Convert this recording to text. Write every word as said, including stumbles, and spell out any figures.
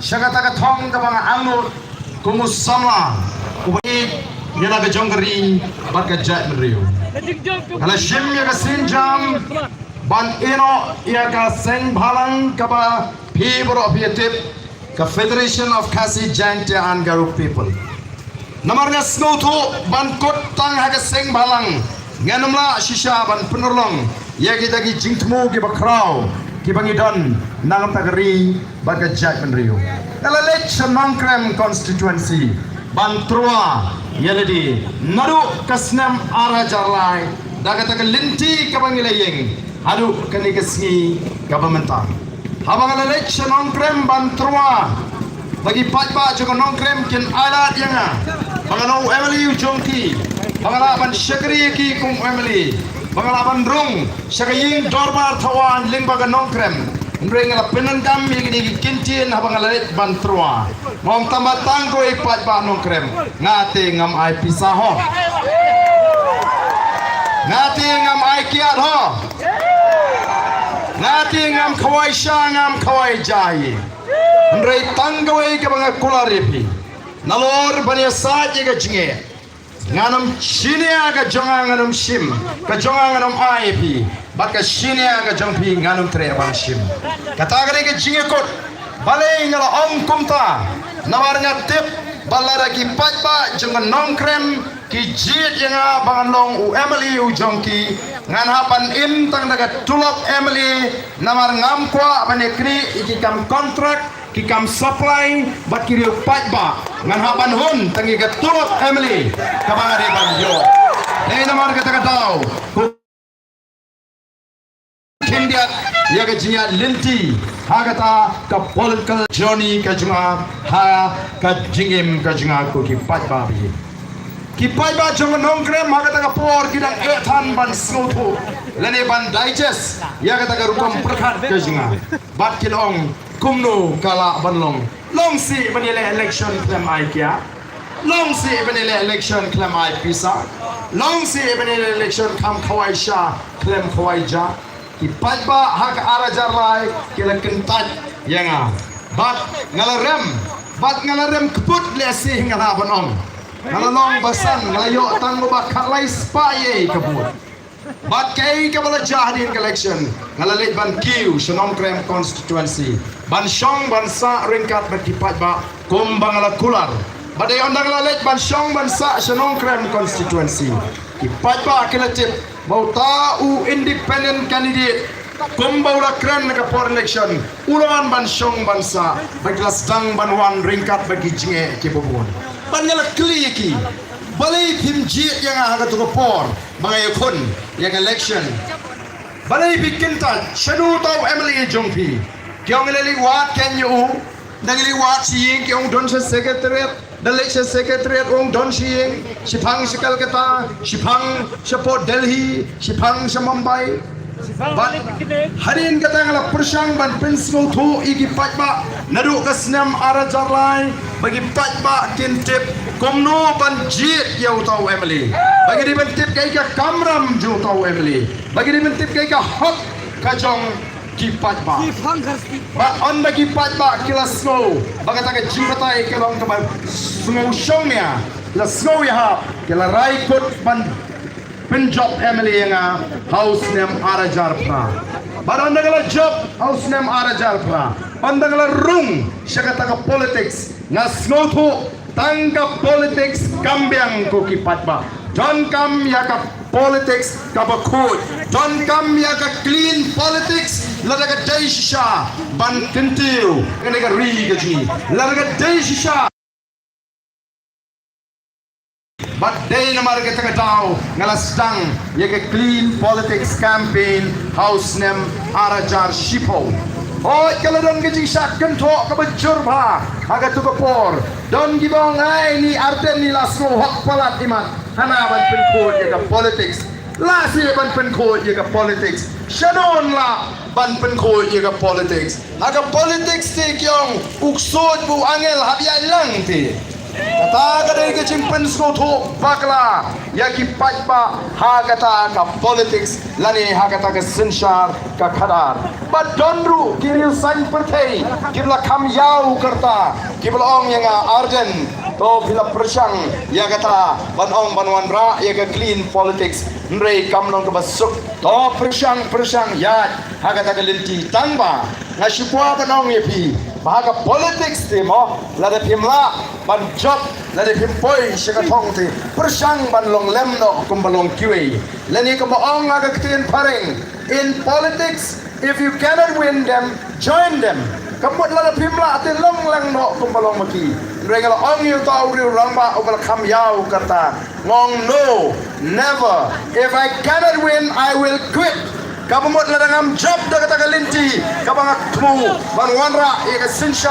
Sha kata ka thong kaba nga angnud kum u samla uba ïeit ïa la ka jong ka ri bad ka jaitbynriew. Nga la shim ïa ka sienjam ban ïehnoh ïa ka seng bhalang kaba phi baroh phi ïa tip, ka Federation of Khasi Jaintia and Garo People. Namar nga sngewthuh ban kut tang ha ka seng bhalang, ngam lah shisha ban pynurlong ïa kita ki jingthmu kiba khraw kiba ngi don na ka bynta ka ri bad ka jaitbynriew. Nga la leit sha Nongkrem constituency ban tyrwa ïa lade naduh ka snem ar hajar lai, da kata ka lynti kaba ngi la ïeng haduh kane ka sngi kaba mynta. Haba nga la leit sha Nongkrem ban tyrwa, ba ki paidbah jong ka Nongkrem kin ailad ïa nga ba nga long u M L A u jong ki, ba nga lah ban shakri ïa ki kum u M L A, ba nga lah ban rung sha ka ïing dorbar thaw aiñ lyngba ka Nongkrem. Hynrei nga la pyndonkam ïa kine ki kyntien haba nga la leit ban tyrwa. Nga ong tang ba tang kawei, paidbah Nongkrem, nga te ngam ai pisa ho, nga te ngam ai kiad ho, nga te ngam khawai sha, ngam khawai ja hi. Hynrei tang kawei kaba nga kular ïa phi, nalor ban ïasaid ïa ka jingeh, ngan ym shim ïa ka jong nga, ngan ym shim ka jong nga, ngan ym ai ïa phi, bad ka shim ïa ka jong phi ngan ym treh ban shim. Kata ka dei ka jingïakut. Balei nga la ong kumta? Namar nga tip ba lada ki paidbah jong ka Nongkrem ki jied ïa nga ba ngan long u M L A u jong ki, ngan hap ban im tang da ka tulop M L A, namar ngam kwah ban ïaknieh ïa ki kam kontrak, ki kam supply bad ki riew paidbah. Ngan hap ban hun tang ïa ka tulop M L A kaba nga dei ban ïoh. Dei namar kata ka daw ko khyndiat ïa ka jingïaid lynti ha kata ka political journey ka jong nga, ha ka jingim ka jong nga ko ki paidbah ba ïeit. Ki paidbah jong ka Nongkrem ha kata ka por ki dang eh than ban sngewthuh lane ban digest ïa kata ka rukom pyrkhat ka jong nga. Bad ki la ong, kumno ka lah ban long? Long sih ban ïaleh election khlem ai kiad, long sih ban ïaleh election khlem ai pisa, long sih ban ïaleh election kham khawai sha khlem khawai ja. Ki paidbah ha ka ar hajar lai ki la kyntait ïa nga. Bad nga la rem, bad nga la rem kput lehse nga lah ban ong. Nga la long basan, nga la ïoh tang ba khatlai spah ïa ka vote. Bad kaei kaba la jia hadien ka election, nga la leit ban kiew sha Nongkrem constituency ban shong ban sah ryngkat bad ki paidbah kumba nga la kular. Bad ïa ynda nga la leit ban shong ban sah sha Nongkrem constituency, ki paidbah ki la tip ba uta u independent candidate, kumba u la kren ha ka por election, u la wan ban shong ban sah, bad ki la sdang ban wan ryngkat bad ki jingeh kiba bun. Bad nga la kylli ïa ki, balei phim jied ïa nga ha katu ka por ba nga ïakhun ïa ka election? Balei phi kyntait? Shano uta u M L A jong phi? Ki ong ngi la leit wad kein ïa u. Da ngi leit wad sha ïing ki ong don sha secretariat. Da leit sha secretariat u ong don sha ïing. Shipang sha Kolkata, shipang sha Port Delhi, shipang sha Mumbai. Bad hadien kata nga la pyrshang ban pynsngewthuh ïa ki paidbah naduh ka snem ar hajar lai ba ki paidbah kin tip kumno ban jied ïa uta u M L A. Ba ki dei ban tip kaei ka kamram jong uta u M L A. Ba ki dei ban tip kaei ka hok ka jong ki paidbah. Bad ynda ki paidbah ki la sngew ba kata ka jingbatai ka long kaba sngew shongnia, la sngew ïahap, ki la rai kut ban pynjop M L A ïa nga ha u snem ar hajar phra. Bad ynda nga la jop ha u snem ar hajar phra, ynda nga la rung sha kata ka politics, nga sngewthuh tang ka politics kam biang ko ki paidbah. Donkam ïa ka politics kaba khuid. Donkam ïa ka clean politics lada ka dei shisha ban kyntiew kane ka ri ka jong ngi. Lada ka dei shisha Bad dei namar kata ka daw nga la sdang ïa ka Clean Politics Campaign ha u snem ar hajar shiphew. Hooid, ka la don ka jingshah kynthoh kaba jur bha ha katu ka por. Don kiba ong, ai, ni Ardent ni la sngew hok palat imat, hana ban pynkhuid ïa ka politics. Lah seh ban pynkhuid ïa ka politics. Shano lah ban pynkhuid ïa ka politics? Ha ka politics te ki ong u ksuid bad u angel hap ïaid lang te. Kata ka dei ka jingpynsngewthuh bakla ïa ki paidbah ha kata ka politics lane ha kata ka synshar ka khadar. Bad don ruh ki riewsaiñ pyrthei kiba la kham ïaw ka rta, kiba la ong ïa nga, Ardent, to phi la pyrshang ïa kata ban ong ban wanrah ïa ka clean politics. Hynrei kam long kaba suk. To pyrshang, pyrshang ïaid ha kata ka lynti, tang ba nga shu kwah ban ong ïa phi ba ha ka politics te mo, lada phim lah ban jop, lada phim poi sha ka thong te, pyrshang ban long lem noh kumba long kiwei. Lane kumba ong ha ka ktien phareng, in politics, if you cannot win them, join them. Ka mut lada phim lah te long lang noh kumba long ma ki. Hynrei nga la ong ïa uta u riew rangbah uba la kham ïaw ka rta, nga ong no, never. If I cannot win, I will quit. Kaba mut lada ngam jop da kata ka lynti kaba nga thmu ban wanrah ïa ka synshar